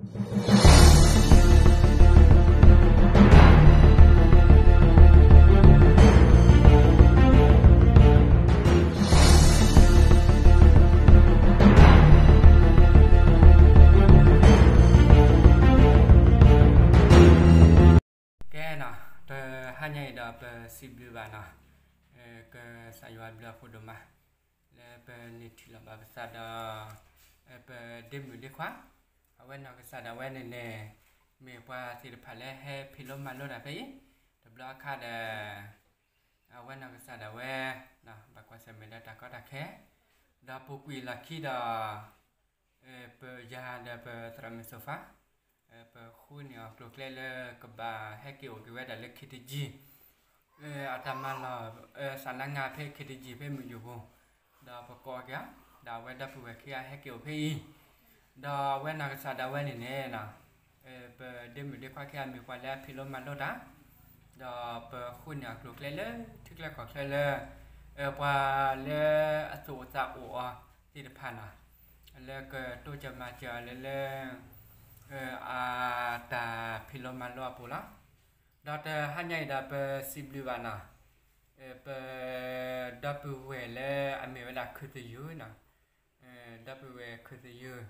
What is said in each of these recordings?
ကဲနီၤ, တဟါညါအံၤဒီးပစံးဘျုးဘၣ်နီၤ, ကစၢ်ယွၤဘျုးအဖိဒိၣ်မး လၢပန့ၢ်ထံၣ်လိာ်ဘၣ်ပသးဒီး ပဒ့မုၣ်ဒ့ခွါ, အဝဲနီၢ်ကစၢ်ဒၣ်ဝဲန့ၣ်န့ၣ် မ့ၢ်ပှၤသ့ၣ်တဖၣ်လၢဟဲဖံးလိမၤလိတၢ်ဖဲအံၤ, တဘျီအခါဒီး အဝဲနီၢ်ကစၢ်ဒၣ်ဝဲ ဘၣ်ကွၢ်ဆၢၣ်မဲာ်ဒီးတၢ်ကီတၢ်ခဲ, ဒီးပူၤကွံာ်လီၢ်ခံဒီး ပယၤဒီးပသရၣ်မုၣ်စိၤဖါ ပဃုန့ၢ်အီၤကျိၤကျဲလၢကဘၣ်ဟဲက့ၤအိၣ်က့ၤဝဲဒၣ်လၢ ခ့တယံၤ အတၢ်မၤလီၢ် စးနါငါဖဲ ခ့တယံၤ ဖဲမုၢ်ယိၤပူၤ, ဒီးပကိးက့ၤအီၤ, ဒီးအဝဲဒီပုၢ်ဝဲၢ်ခံဂၤဟဲက့ၤအိၣ်ဖဲအံၤ, ဒီးအဝဲနီၢ်ကစၢ်ဒၣ်ဝဲန့ၣ်န့ၣ် ပဒ့မုၣ်ဒ့ခွါခံဂၤမ့ၢ်ပှၤလၢအဖံးလိမၤလိတၢ်, ဒီးပဃုန့ၢ်အီၤကျိၤကျဲလၢထံချၢကီၢ်ချၢလၢ ပှၤလၢအသူၣ်အိၣ်သးအိၣ်အီၤသ့ၣ်တဖၣ်နီၤ, လၢကတိစၢၤမၤစၢၤအီၤလၢလၢ အတၢ်ဖံးလိမၤလိအပူၤလီၤ. ဒီးတဟါညါအံၤဒီးပစံးဘျုးဘၣ်နီၤ, ပဒီပုၢ်ဝဲၢ်လၢအမ့ၢ်ဝဲဒၣ်ခုၣ်သယုၢ်နီၤ, ဒီပုၢ်ဝဲၢ်ခုၣ်သယုၢ်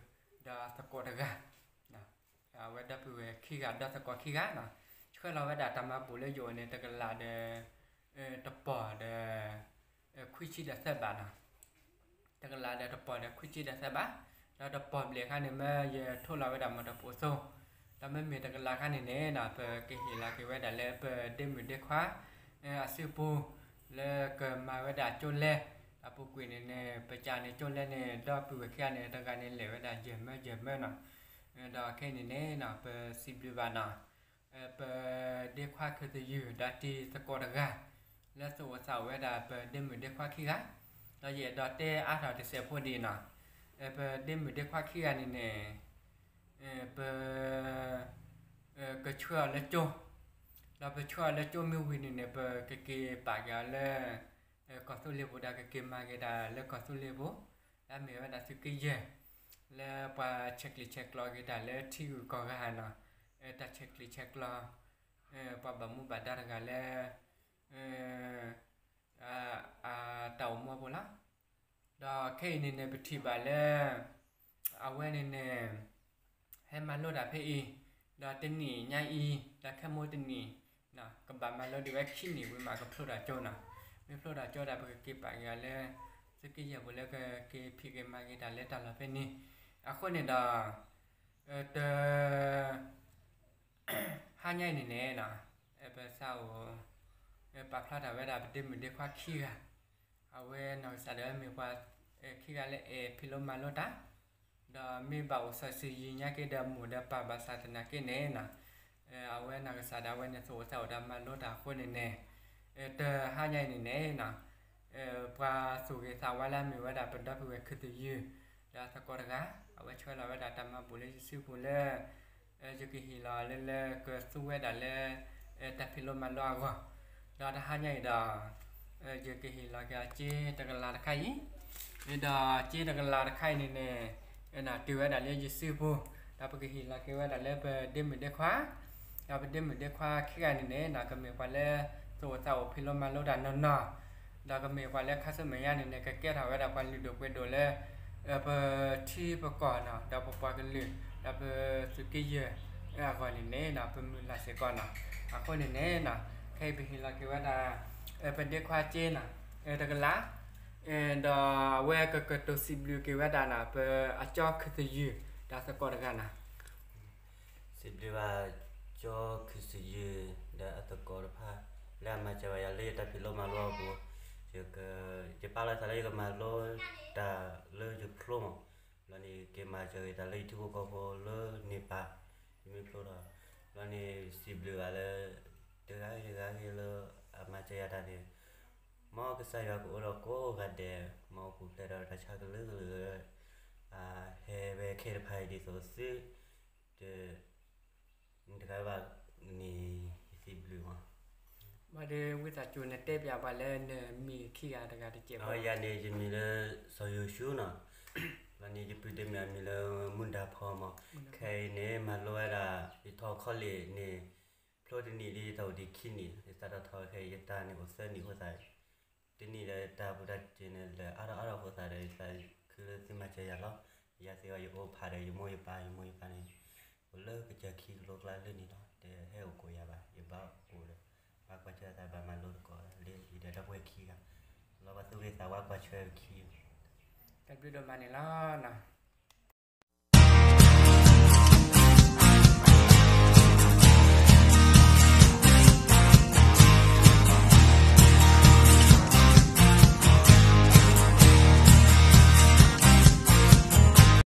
ဒီးအသကိးတဂၤ, အဝဲဒီပုၢ်ဝဲၢ်ခံဂၤ ဒီးသကိးခံဂၤနီၤ, ဆှၢလီၤဝဲဒၣ်တၢ်မၤဘူၣ်လၢယအိၣ်န့ၣ် တကလးဒီး တပီၢ်ဒီး ခွံဆံဒီးသၢဘးနီၤ, တကလးဒီးတပီၢ်ဒီးခွံဆံဒီးသၢဘး, ဒီးတပီၢ်ဘျဲၣ်အခါန့ၣ် မ့ၢ်ယထိလီၤဝဲဒၣ်မီၢ်တပိာ်သိ, ဒီးမ့မ့ၢ်တကလးအခါန့ၣ်န့ၣ်နီၤ ပကဟ့ၣ်လီၤက့ၤဝဲဒၣ်လၢပဒ့မုၣ်ဒ့ခွါ အစုပူၤ လၢကမၤဝဲဒၣ်ကၠိလဲ, ဒီးပူၤကွံာ်န့ၣ်န့ၣ် ပကးန့ၣ်ကၠိလဲန့ၣ် ဒီပုၢ်ဝဲၢ်ခံဂၤန့ၣ် တဂၤန့ၣ်လဲၤဝဲဒၣ်ယဲၢ်မၢယဲၢ်မၢနီၤ, ဒီးခဲအံၤန့ၣ်န့ၣ်နီၤ ပစံးဘျုးဘၣ်နီၤ ပဒ့ခွါခုၣ်သယုၢ် ဒီးတံၤသကိးတဂၤ လၢသူၣ်အိၣ်သးအိၣ်ဝဲဒၣ်ပဒ့မုၣ်ဒ့ခွါခံဂၤ, ဒီးယအဲၣ်ဒိးတဲအါထီၣ်တစဲးဖိဒ်အံၤနီၤ, ပဒ့မုၣ်ဒ့ခွါခံဂၤန့ၣ်န့ၣ် ပ ကဆှၢအီၤလၢကၠိ, ဒီးပဆှၢအီၤလၢကၠိမ့ၢ်ဝံၤန့ၣ်န့ၣ် ပကက့ၤပာ်က့ၤအီၤလၢ ကီၢ်သူလ့ၤပူၤ ဒီးကက့ၤမၤက့ၤတၢ်လၢကီၢ်သူလ့ၤပူၤ, လၢအမ့ၢ်ဝဲဒၣ်သုးက့ယဲၢ် လၢပှၤဆဲးကျိးဆဲးကျၢက့ၤတၢ်လၢထံဂုၤကီၢ်ဂၤနီၤ, တၢ်ဆဲးကျိးဆဲးကျၢ ပှၤဘၣ်မူဘၣ်ဒါတဂၤလၢ အတၢ်အိၣ်မူအပူၤလီၤ. ဒီးခဲအံၤန့ၣ်န့ၣ် ပထံၣ်ဘၣ်လၢ အဝဲန့ၣ်န့ၣ် ဟဲမၤလိတၢ်ဖဲအံၤ, ဒီးတနံၣ်ညါအံၤ ဒီးခဲမိၢ်တနံၣ် ကဘၣ်မၤလိဒံးဝဲခံနံၣ်ဝံၤမး ကဖျိတၢ်ကၠိနီၤ. မ့ၢ်ဖျိတၢ်ကၠိဒီး ပကက့ၤပာ်က့ၤအီၤလၢ သုးက့ယဲၢ်ပူၤလၢကက့ၤဖံးက့ၤမၤက့ၤတၢ်လၢတၢ်လီၢ်ဖဲန့ၣ်. အဃိန့ၣ်ဒီး တ ဟါညါအံၤန့ၣ်န့ၣ် ပသးအိၣ် ပာ်ဖျါထီၣ်ဝဲဒၣ်ပဒ့မုၣ်ဒ့ခွါခံဂၤ, အဝဲနီၢ်ကစၢ်ဒၣ်ဝဲမ့ၢ်ပှၤခံဂၤလၢအဲၣ်ဖံးလိမၤလိတၢ်, ဒီးမ့ၢ်ဘၣ်အိၣ်စီၤစုၤယံၤညါက့ဒီး မိၢ်ဒီးပၢ်ဘၣ်ဆၣ်သနာ်က့န့ၣ် အဝဲနီၢ်ကစၢ်ဒၣ်ဝဲန့ၣ် သူၣ်အိၣ်သးအိၣ်ဒီးမၤလိတၢ်အဃိန့ၣ်န့ၣ် တဟါညါအံၤန့ၣ်န့ၣ် ပှၤသူၣ်ဂ့ၤသးဝါလၢအမ့ၢ်ဝဲဒၣ်ပဒီပုၢ်ဝဲၢ်ခုၣ်သယုၢ် ဒီးသကိးတဂၤ အဝဲဆှၢလီၤဝဲဒၣ်တၢ်မၤဘူၣ်လၢယစုပူၤလၢ ယကဟ့ၣ်လီၤလၢလၢကသူဝဲဒၣ်လၢ တၢ်ဖံးလိမၤလိအဂီၢ်, ဒီးတဟါညါအံၤဒီး ယကဟ့ၣ်လီၤက့ၤအီၤစ့တကလးတခါအံၤ, ဒီးစ့တကလးတခါအံၤန့ၣ်န့ၣ် တုၤဝဲဒၣ်လၢယစုပူၤ, ဒီးပကဟ့ၣ်လီၤက့ၤဝဲဒၣ်လၢပဒ့မုၣ်ဒ့ခွါ, ဒီးပဒ့မုၣ်ဒ့ခွါခံဂၤန့ၣ်န့ၣ် ကမ့ၢ်ပှၤလၢ သူၣ်အိၣ်သးအိၣ်ဖံးလိမၤလိတၢ်နီၢ်နီၢ်, ဒီးကမ့ၢ်ပှၤလၢခါဆူမဲာ်ညါန့ၣ်န့ၣ် ကကဲထီၣ်ဝဲဒၣ်ပှၤလုၢ်ဒိၣ်ပှ့ၤဒိၣ်လၢ ပထံပကီၢ်နီၤ ဒီးပပှၤကလုာ် ဒီးပသုးက့ယဲၢ်အဂီၢ်န့ၣ်န့ၣ် ပမုၢ်လၢ်စ့ၢ်ကီးနီၤ. အဃိန့ၣ်န့ၣ် ခဲအံၤပဟ့ၣ်လီၤက့ၤဝဲဒၣ် ပဒ့ခွါစ့နီၤ တကလး, ဒီးအဝဲကကတိၤစံးဘျုးက့ၤဝဲဒၣ်နီၤ ပအကၠီခုၣ်သယုၢ် ဒီးသကိးတဂၤနီၤ. စံးဘျုးဘၣ်ကၠီခုၣ်သယုၢ် ဒီးအသကိးတဖၣ် လၢအမၤစၢၤဘၣ်ယၤလၢယတၢ်ဖံးလိမၤလိအပူၤ, ယပာ်လီၤသးလၢယကမၤလိတၢ်လၢယချိမး, ဘျီန့ၣ် က့ၤမၤစၢၤက့ၤတၢ်လၢယထံဖိကီၢ်ဖိလၢန့ၣ်ပၢ်, ယမ့ၢ်ဖျိထီၣ်, ဘျီန့ၣ် စံးဘျုးဘၣ်လၢ တဂၤဂ့ၤတဂၤဂ့ၤလၢအမၤစၢၤယၤတၢ်န့ၣ်, မ်ကစၢ်ယွၤကအိၣ်ဒီးကိးဂၤဒဲး, မ်အပူၤဖျဲးဒီးတၢ်ဆါကလုာ်ကလုာ်လၢ ဟဲဝဲခဲတဖၣ်အံၤဒ်သိးသု, တဂၤဘၣ်န့ၣ် ယစံးဘျုးမး. ဘၣ်ဒီးဝံသးစူၤနတဲပျးပှၤလၢနမံၤခံဂၤတဂၤတစဲးဖိ. ယၤန့ၣ် ယမံၤလၢ စီၤယိၤၡူနီၤ, ဘ န့ၣ် ယပုၢ်ဒ့မ့ၢ်အမံၤလၢမူဒါဖီမး, ခဲအံၤန့ၣ် မၤလိဝဲဒၣ် ယထီၣ်ခီလ့ၣ်န့ၣ် ဖျိတနံၣ်ဒီး ယထီၣ်အိၣ်ဒံးခံနံၣ်, ယစးထီၣ်ထီၣ်ခဲအံၤ ယတၢ်န့ၣ်အိၣ်သၢနံၣ်အဃိသတး တနံၣ်ဒီးတၢ်ပူၤတၢ်စ့န့ၣ် လဲၤအါထီၣ်အါထီၣ်အဃိသတးဒီး ယသးခုလၢသုမၤစၢၤယၤလီၤ. ယၤသ့ၣ်အီၤ ယအိၣ်ဖးဒီးယမိၢ်ယပၢ် ယမိၢ်ယပၢ်န့ၣ် အိၣ်လၢကစၢၢ်ခံကလိကျါလၢန့ၣ်လီၤ. တဟဲအိၣ်ကိးယၤဘၣ်, ယဘၣ်အိၣ်ဒီး ဘၣ်ကွၢ်ဆၢသး ဘၣ်မၤလိသကိးလၢယဒီပုၢ်ဝဲၢ်ခံဂၤ, လီၤဘၣ်သူၣ်ဂ့ၤသးဝါကွၢ်ဆၢခံ တၢ်ဘျုးဒိၣ်မးန့ၣ်လီၤနီၤ.